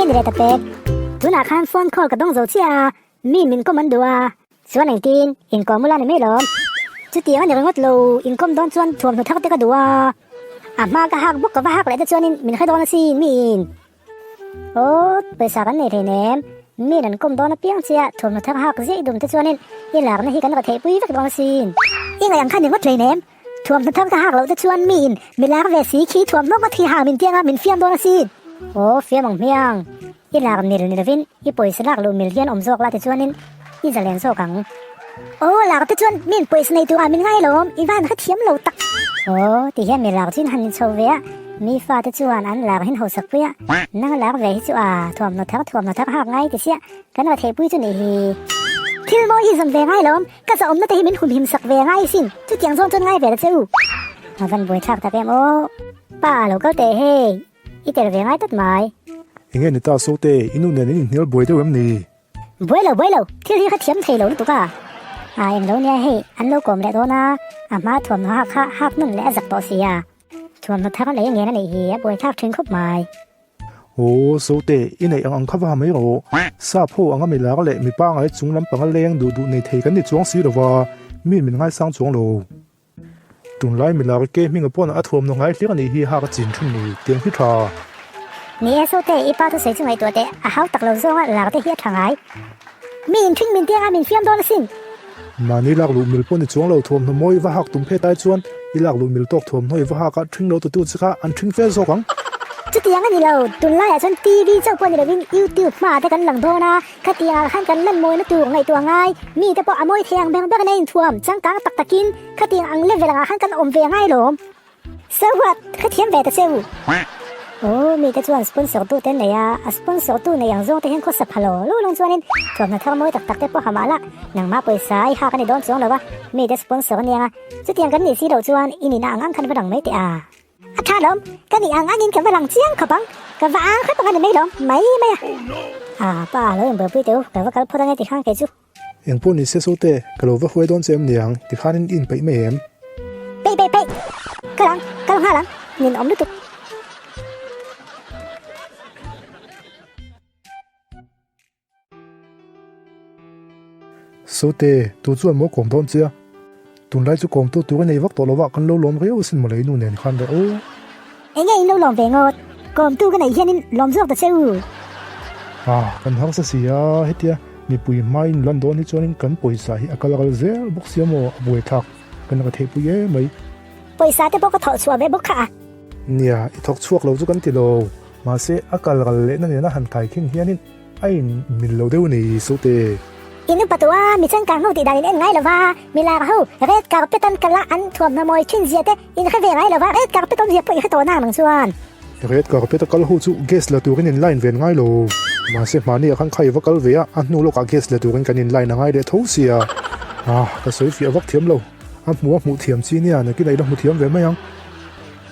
ni leh ta pek? Tunah khan phone call ka dawng zo chiah a, mi min kawm an duh a, chuan engtin inkawm ula ni mai lawm. Chutiang a ni ringawt lo, inkawm dawn chuan thuamhnaw thar te ka duh a, a hma ka hak bawk ka va hak leh te chuanin min hre dawn asin miin. Aw, pawisa kan nei hleinem, min an kawm dawn apiang chiah thuamhnaw thar hak ziah i dum te chuanin i lakna hi kan ra theihpui vek dawn asin. I ngaih ang kha ni ngawt hleinem, thuamhnaw thar ka hak loh te chuan miin mi lak ve si khi thuamhnaw ngawt hi ha min tianga min fiam dawn asin. Aw, fiam ang hmiang, i lak mil ni lovin i pawisa lak luh mil hian awm zawk la ti chuanin i zalen zawk ang. Aw, lak te chuan min pawisa nei turah min ngai lawm, i van hrethiam lo tak. Aw, ti hian mi lak chin han inchho ve a, mi fate chuan an lak hin hausak pui a, nang lak ve hi chu a, thuamhnaw thar thuamhnaw thar hak ngai ti chiah, kan va theihpui chu nih hi. Thil mawi hi zawm ve ngai lawm, ka zahawmna te hi min humhim sak ve ngai sin, chutiang zawng chuan ngai ve ta che u. A van buaithlak tak em aw, pa lo kal teh hei, i tel ve ngai tawt mai. Enge ni ta Sote, i nu nen in inhnial buai deuh em ni? Buai lo buai lo, thil hi kha thiam thei lo lutuk a. A eng lo nia hei, an lo kawm leh dawn a, a hma thuamhnaw hak kha hak nun leh a zak tawh si a. Thuamhnaw thar a lei ngen a nih hi, a buai thlak thin khawp mai. Aw, Sote, i neih ang ang kha va ha mai rawh. Sap ho anga mi lar leh mi pangai chung lampanga leng duh duh nei thei kan ni chuang si lo va, mi min ngaisang chuang lo. Tunlai mi lar ke hminga pawn a thuamhnaw ngai hlir a nih hi hak a chin thin ni, tiang hi tha. Ni e Sote, i pa thusawi chu ngaihtuah teh, a hau tak lo zawnga lar te hi a tha ngai. Mi in thing min tianga min fiam dawn asin. Mahni lak luh mil pawh ni chuang lo thuamhnaw mawi va hak tum phet ai chuan i lak luh mil tawk thuamhnaw i va hak a thing lo tutu che kha an thing fel zawk ang. Chutiang a ni lo, tunlaiah chuan TV chauh pawh ni lovin YouTube hmaah te kan lang dawn a, Khatiang khan kan lan mawina tur ngaihtuah ngai, mite pawh a mawi thei ang ber ber in a inthuam changkang tak takin khatiang ang level angah khan kan awm ve ngai lawm. So what? Hrethiam ve ta che u. Aw, mite chuan sponsor tu te an nei a, a sponsor tu nei ang zawng te hian khawsa pha lo lo lawng chuanin thuamhnaw thar mawi tak tak te pawh ha mahla nangmah pawisa i hak a ni dawn chuang lo a, mite sponsor a nia nga, chutiang kan nih si loh chuan i nihna ang ang khan va dang mai teh a. A tha lawm, ka nih ang angin ka va lang chiang khawp ang, ka va ang khawp ang a ni mai lawm, mai mai a. Ah, pa lo inbuaipui teh u, ka va kal phawt ange tikhan kei chu. Eng pawh ni se Sote, ka lo va huai dawn che em niang, tikhanin i inpeih mai em? Peih peih peih, kal ang, kal nghal ang, ninawm lutuk. Sote, tu chuan maw kawm dawn che a? Tunlai chu kawmtu tur i nei vak tawh lo va, kan lo lawm riau asin mawle i nu nen khan reh aw. Enge in lo lawm ve ngawt? Kawmtu ka neih hianin lawm zawk ta che u. Ah, kan harsa si a, hetia mipui hmain lan dawn hi chuanin kan pawisa hi a kal ral zel bawk sia maw, a buaithlak kan la theihpui em mai. Pawisa te pawh ka thawh chhuah ve bawk kha a. Nia, i thawk chhuak lo chu kan ti lo. Mahse, a kal ral lehna nena han kai khin hianin a in mil lo deuh a ni Sote. In upa tawh a, mi changkang ho tih dan in en ngai lo va, mi lar ho red carpet an kal a, an thuamhnaw mawi thin zia te in hre ve ngai lo va, red carpet awmzia pawh i hre tawh nang nang chuan. Red carpet a kal ho chu gas la turin in line ven ngai lo. Mahse, hmahni ah khan kha i va kal ve a, a hnu lawkah gas la turin kan in line a ngai leh tho sia. Ah, ka sawi fiah vak thiam lo. A hmu a hmuh thiam chi nia, nakinah i la hmu thiam ve mai ang.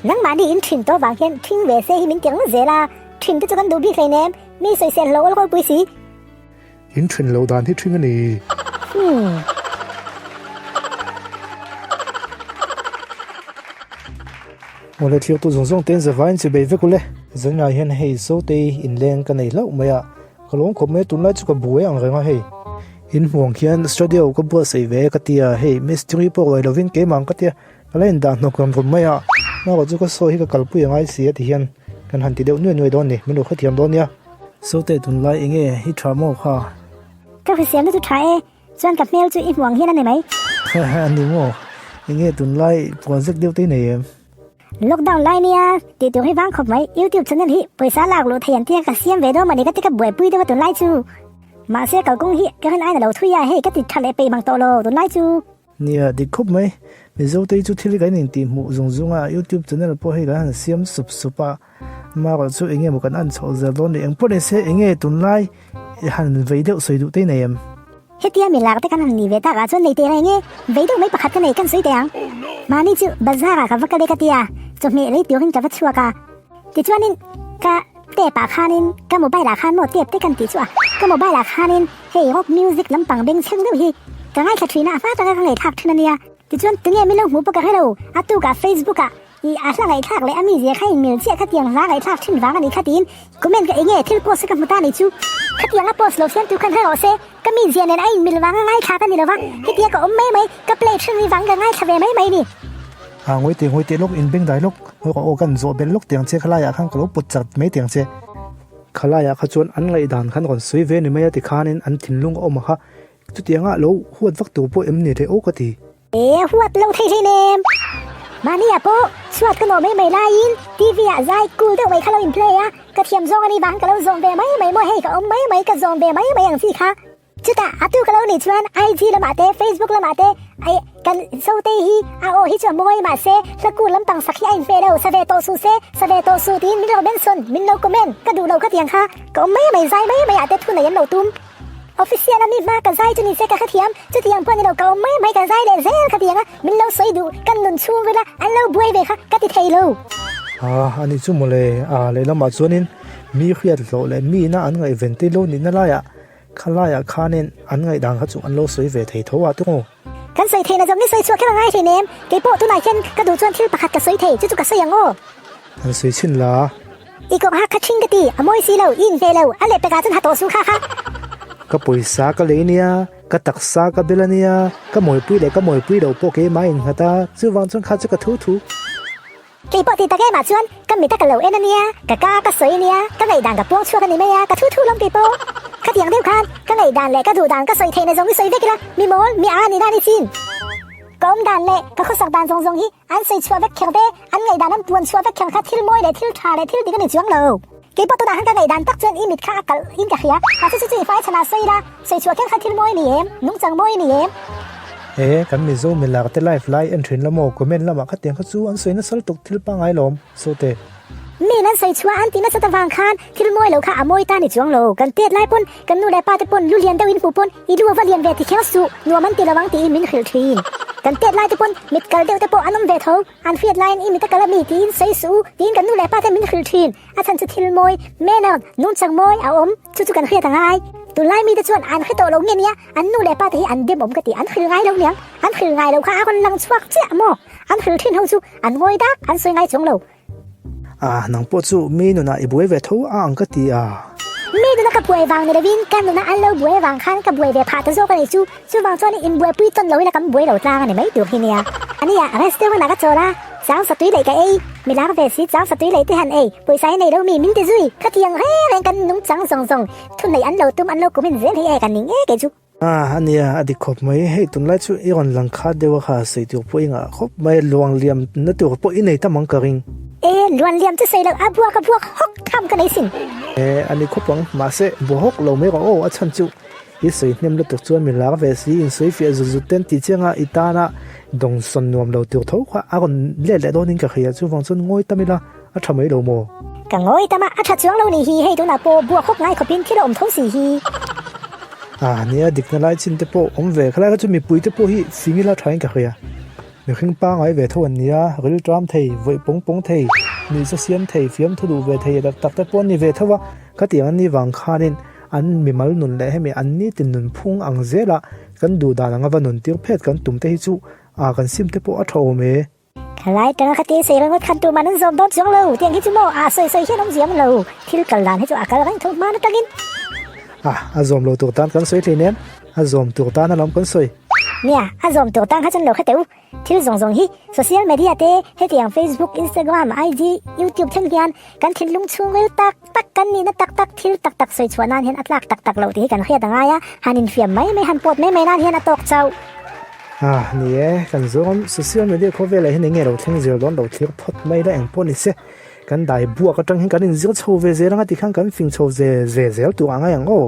Nangmahni in thin tawh vang hian thing ve se hi min ti reng zel a, thin te chu kan duh bik hleinem, mi sawisel hlauh awl ropui si. In thin loh dan hi thing a ni. Hmm. Awle thlir tu zawng zawng te in zavaiin chi bei vek ule. Zanah hian hei Zotei inleng ka nei hlauh mai a, ka lawm khawp mai a, tunlai chu ka buai ang reng a hei. In hmuang khian studio ka buatsaih ve ka ti a, hei mistiri pawh ruai lovin keimah ang ka ti a. Ka la indah hnawk ram rum mai a, naupang chu ka sawi hi ka kalpui a ngai si a ti hian kan han ti deuh nuai nuai dawn ni, min lo hrethiam dawn nia. Sote tunlai enge hi tha maw kha? Ka hriselna chu tha e, chuan ka hmel chu i hmuh ang hian a ni mai. A ni maw? Enge tunlai project deuh te i nei em? Lockdown lai nia, tih tur hi vang khawp mai, YouTube channel hi pawisa lak luh thei an tia ka siam ve dawn mawni ka ti ka buaipui deuh a tunlai chu. Mahse kalkawng hi ka rin aiin a lo thui a, hei ka ti tha leh peih mang tawh lo tunlai chu. Nia, dik khawp mai. Mizote hi chu thil hi kan intih hmuh zung zung a, YouTube channel pawh hei kan han siam sup sup a, amaherawh chu eng nge maw kan an chhoh zel dawn ni, eng pawh ni se eng nge tunlai han vei deuh sawi duh te i nei em? Hetia mi lar te kan han nih ve tak ah chuan nei teh reng e, vei deuh mai pakhat ka nei kan sawi teh ang. Mahni chu bazar ah ka va kal e ka ti a, chawhmeh lei turin ka va chhuak a, tichuanin ka tap ah khanin ka mobile ah khan maw tap te kan tih chu a, ka mobile ah khanin hei rock music lampang bengchheng deuh hi Ka ngaithla thin a, a hma taka ka ngaihthlak thin a nia. Tichuan, tunge min lo hmuh pawh ka hre lo, a tukah Facebook ah I a hla ngaihthlak leh a mizia kha inmil chiah khatiang hla ngaihthlak thin vang a nih kha tiin comment ka enge thil post ka hmu ta ni chu. Khatianga post lo siamtu khan hre rawh se, ka mizia nen a inmil vanga ngaithla ka ni lova, hetia ka awm mai mai, ka play thin ri vang ka ngaithla ve mai mai ni. A ngawi teh ngawi teh lawk, inbeng dai lawk, ngawi rawh aw kan zawh belh lawk tiang che khalaiah khan ka lo pawt chat mai tiang che. Khalaiah kha chuan an ngaihdan khan rawn sawi ve ni mai a tikhanin an thinlung a awm a kha, chutianga lo huat vak tur pawh em ni le aw ka ti. E huat lo thei hlei nem. Mahnia pawh chhuat ka nawh mai mai laiin TV ah zai cool deuh mai kha lo in play a, ka thiam zawng a nih vang ka lo zawm ve mai mai maw hei ka awm mai mai ka zawm ve mai mai ang chi kha. Chutah a tu ka lo nih chuan IG lamah te Facebook lamah te ai kan Zote hi a aw hi chu a mawi mahse hla cool lampang sak hi a inhmeh lo sa ve tawh suh se sa ve tawh suh tiin min lo mention min lo comment ka duh lo khatiang kha ka awm mai mai zai mai mai ah te thu nei an lo tum. Official a mi hma ka zai chu ni se ka hrethiam, chutiang pawh ni lo ka awm mai mai ka zai leh zel khatiang a, min lo sawi duh, kan nun chhung vela an lo buai ve kha ka ti thei lo. Ah a nih chu mawle, ah lehlamah chuanin mi hriat hlawh leh mi ina an ngaihven te lo nihna laiah khalaiah khanin an ngaihdan kha chu an lo sawi ve thei tho a tawng. Kan sawi theihna zawng i sawi chhuah kher a ngai hlei nem, kei pawh tunah hian ka duh chuan thil pakhat ka sawi thei, chu chu ka sawi ang aw. An sawi chhin la. I kawng hak kha ṭhing ka ti, a mawi si lo, i inhmeh lo, a leh pekah chuan ha tawh su kha kha. Ka pawisa ka lei nia, ka taksa ka bel a nia, ka mawipui leh ka mawipui lo pawh keimah innghat a, chuvang chuan kha chu ka thu thu. Kei pawh ti tak emah chuan ka mit a ka lo en a nia, ka ka ka sawi a nia, ka ngaihdan ka puang chhuak a ni mai a, ka thu thu lawm kei pawh. Khatiang deuh khan ka ngaihdan leh ka duhdan ka sawi theihna zawng i sawi vek ila, mi mawl, mi a ni na ni chin. Ka awm dan leh ka khawsak dan zawng zawng hi an sawi chhuah vek kher ve, an ngaihdan an puan chhuah vek kher kha thil mawi leh thil tha leh thil dik a ni chuang lo. Kei pawh tunah khan ka ngaihdan tak chuan i mit kha a kalh in ka hria, mahse chu chu i hmai chhanah sawi ila, sawi chhuah kher kha thil mawi a ni em, nungchang mawi a ni em? E, kan Mizo milar te live lai en thin la maw, comment lamah khatiang kha chu an sawi nasa lutuk thil pangngai lawm, Sote. Min an sawi chhuah an ti nasa ta vang khan thil mawi lo kha a mawi ta ni chuang lo, kan tet lai pawn kan nu leh pa te pawn lu lian deuh in hmuh pawn i lu a va lian ve ti kher suh, nuam an ti lo ang tiin min hrilh thin. Kan tet lai te pawn mit kal deuh te pawh an awm ve tho, an hriat laiin i mit a kal a mi tiin sawi suh u tiin kan nu leh pa te min hrilh thin. A chhan chu thil mawi, manner, nungchang mawi a awm, chu chu kan hriat a ngai. Tunlai mite chuan an hre tawh lo nge nia, an nu leh pa te hi an dem awm ka ti, an hrilh ngai lo niang, an hrilh ngai lo kha a rawn lang chhuak chiah maw? An hrilh thin ho chu an ngawi dak, an sawi ngai chuang lo. A, nang pawh chu mi nunah i buai ve tho a ang ka ti a. Mi nuna ka buai vang ni lovin ka nuna an lo buai avang khan ka buai ve phah ta zawk a ni chu. Chuvang chuan inbuaipui tawn lo ila kan buai lo tlang a ni mai tur hi nia. Ania, restaurant ah ka chawl a, chang satui leh ka ei, mi lar ve si chang satui leh te han ei, pawisa hi nei lo mi min ti zui, khatiang reng reng kan nungchang zawng zawng thunei an lo tum an lo kum in zel hi e ka ning e kei chu. A, ania, a dik khawp mai, hei tunlai chu i rawn lang khat deuh a kha, sawi tur pawh i ngah khawp mai, luang liam na tur pawh i nei tam ang ka ring. E, luan liam chu sawi loh, a buak a buak hawk tham ka nei sin. E, a ni khawp ang, mahse bua hawk lo mai rawh aw, a chhan chu I sawi hnem lutuk chuan mi lar ve si, in sawi fiah zut zut ten tih chianga i tana dawngsawn nuam lo tur tho kha a rawn let leh dawnin ka hria, chuvang chuan ngawi tam ila a tha mai lo maw? Ka ngawi tam a, a tha chuang lo ni hi, hei tunah pawh buak hawk ngai khawpin thil a awm tho si hi. A nia, dikna lai chin te pawh awm ve, khalai kha chu mipui te pawh hi fing ila thain ka hria. Mihring pangai ve tho an nia, ril ṭam thei, vawih pawng pawng thei, nuihza siam thei, fiam thu duh ve thei tak tak te pawh an ni ve tho a, khatiang an nih vang khanin an mimal nun leh hemi an nitin nun phung ang zela kan duh dan anga va nun tir phet kan tum te hi chu ah kan sim te pawh a tha awm e. Khalai tanga khatin sei ringawt khan tuman an zawm dawn chuang lo, tiang hi chu maw ah sawi sawi hian awm ziam lo, thil kal dan hi chu a kal reng tho hman atangin. Ah a zawm lo tur tan kan sawi hlei nem, a zawm tur tan alawm kan sawi. Nia, a zawm tur tan kha chuan lo kha teh u. Thil zawng zawng hi social media te hetiang Facebook, Instagram, IG, YouTube thleng hian kan thinlung chhungril tak tak kan nihna tak tak thil tak tak sawi chhuah nan hian a tlak tak tak loh tih hi kan hriat a ngai a, han infiam mai mai han pawt mai mai nan hian a tawk chauh. Ah ni e, kan zawng social media khawvelah hian enge lo thleng zel dawn lo thlir phawt mai la engpawh ni se kan dai buak atang hian kan inzir chho ve zel anga tikhan kan fing chho ve ve zel tur a ngai ang aw.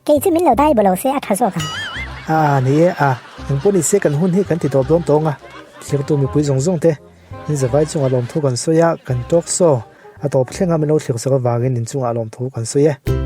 Kei chu min lo dai bo lo se a tha zawk ang. A ni e a, engpawh ni se kan hun hi kan ti tawp dawn tawng a, thirtu mipui zawng zawng te in zavai chungah lawmthu kan sawi a, kan talk show a tawp thleng a min lo thlir sak avangin in chungah lawmthu kan sawi e.